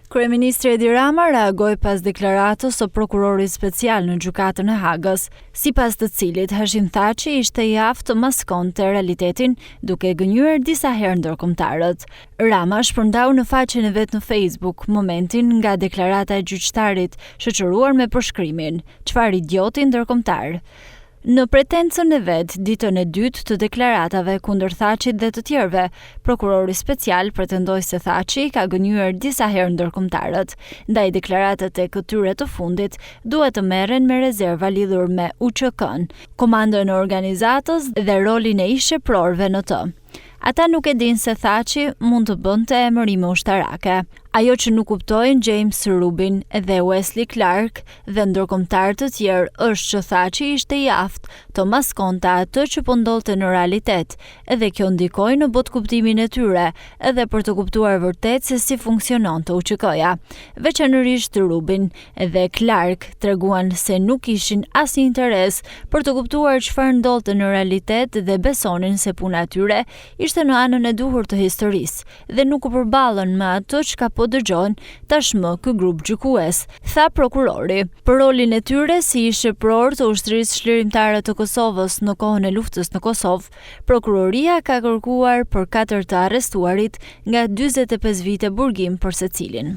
Kryeministri Edi Rama reagoi pas deklaratës së prokurorit special në Gjykatën e Hagës, sipas të cilit Hashim Thaçi ishte i aftë të maskonte realitetin duke gënjyer disa herë ndërkombëtarët. Rama shpërndau në faqen e vet në Facebook momentin nga deklarata e gjyqtarit, shoqëruar me përshkrimin, Çfarë idioti ndërkombëtar! Në pretencën e vet, ditën e dytë të deklaratave kundër Thaçit dhe të tjerëve, prokurori special pretendoi se Thaçi ka gënjyer disa herë ndërkombëtarët, ndaj deklaratat e këtyre të fundit duhet të merren me rezerva lidhur me UÇK-në, komandën e organizatës dhe rolin e ish-eprorëve në të. Ata nuk e dinë se Thaçi mund të bënte emërime ushtarake. Ajo që nuk kuptojnë James Rubin dhe Wesley Clark dhe ndërkombëtarë të tjerë është që Thaçi ishte i aftë të maskonte atë që po ndodhte në realitet dhe kjo ndikoi në botëkuptimin e tyre edhe për të kuptuar vërtet se si funksiononte UÇK-ja. Veçanërisht Rubin dhe Clark treguan se nuk kishin asnjë interes për të kuptuar çfarë ndodhte në realitet dhe besonin se puna e tyre ishte në anën e duhur të historisë dhe nuk u përballën me atë çka po dëgjon tashmë ky grup gjykues, tha prokurori. Për rolin e tyre si ish-eprorë të Ushtrisë Çlirimtare të Kosovës në kohën e luftës në Kosovë, prokuroria ka kërkuar për katër të arrestuarit nga 45 vite burgim për secilin.